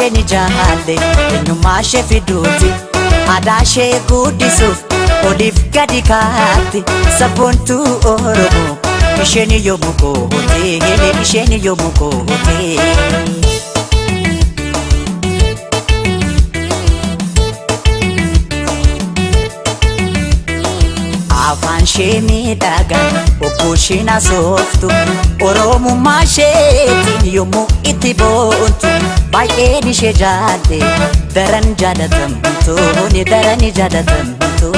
ishee ni jaalle eenyummaa ishee fiduuti aadaa ishee guddisuuf oliif gadi kaatti sabboontuu Oromoo isheen yoomuu goote isheen yoomuu goote. Afaan ishee miidhagaa obboo isheen asooftu Oromummaa isheetiin yommuu itti boontu baay'een ishee jaalle daran jaalatamtu ni daran jaalatamtu.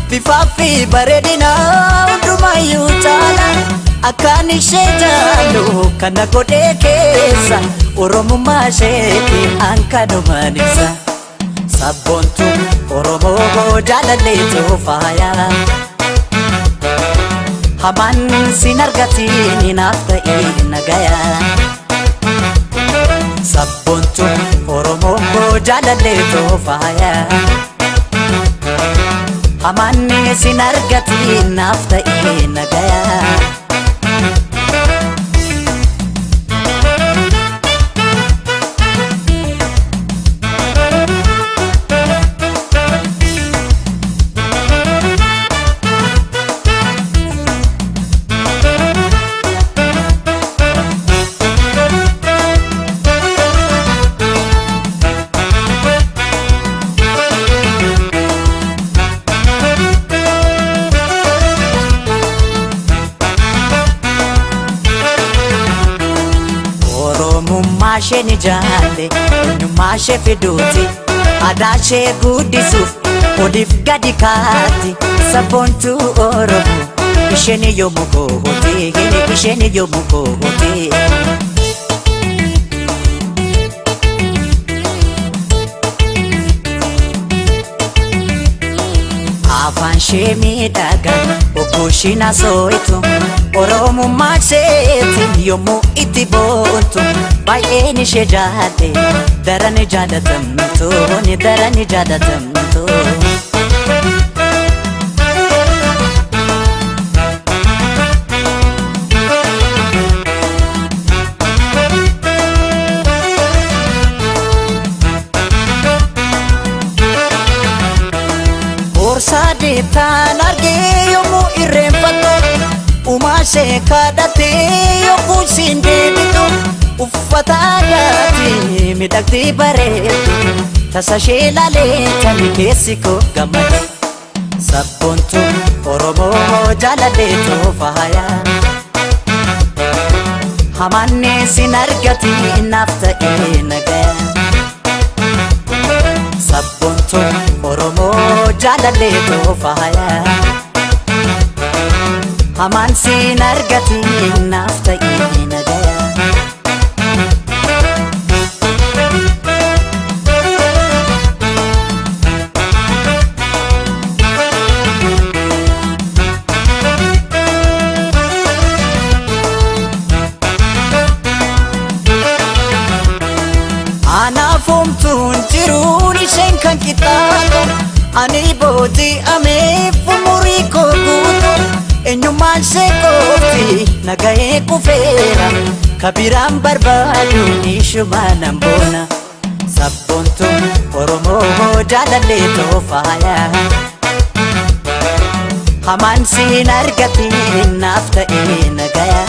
Bifaafi bareedina hundumayyuu caala akkaan ishee jaallu kana godhee keessa Oromummaa isheetiin hankanumaan ibsa. Sabboontu Oromoo jaalalleetu faaya. Hamaan sin argatiin naaf ta'ee nagaya. Sabboontu Oromoo jaalalleetu faaya. Hamaan sin argatiin naaf ta'ee nagaya. Oromummaa ishee ni jaalle eenyummaa ishee fiduuti aadaa ishee guddisuuf oliif gadi kaatti sabboontuu Oromoo isheen yoomuu goote isheen yoomuu goote. Afaan ishee miidhagaa obboo isheen asooytu Oromummaa isheetiin yommuu itti boontu baay'een ishee jaalle daran jaalatamtu ni daran jaalatamtu. Boorsaa deettaan argee yommuu irreenfattu uumaa ishee kadhattee yommuu isiin deebitu uffata aadaatiin miidhagdee bareeddu tasa ishee ilaalee tani keessi koo gammade. Sabboontu Oromoo jaalalleetu faaya. Hamaan sin argatiin naaf ta'ee nagaya. Sabboontu Oromoo jaalalleetu faaya. Hamaan sin argatiin naaf ta'ee nagaya. Anaaf homtuun jiruun isheen kan qixxaatu ani booji'ameef umurii koo guutu eenyummaan ishee qofti nagahee kufeera kabiraan barbaadu ishuma nan boona. Sabboontu Oromoo jaalalleetu faaya. Hamaan sin argatiin naaf ta'ee nagaya.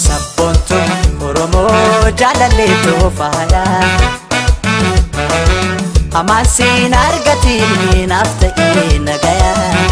Sabboontu Oromoo jaalalleetu faaya. Hamaan sin argatiin naaf ta'ee nagaya.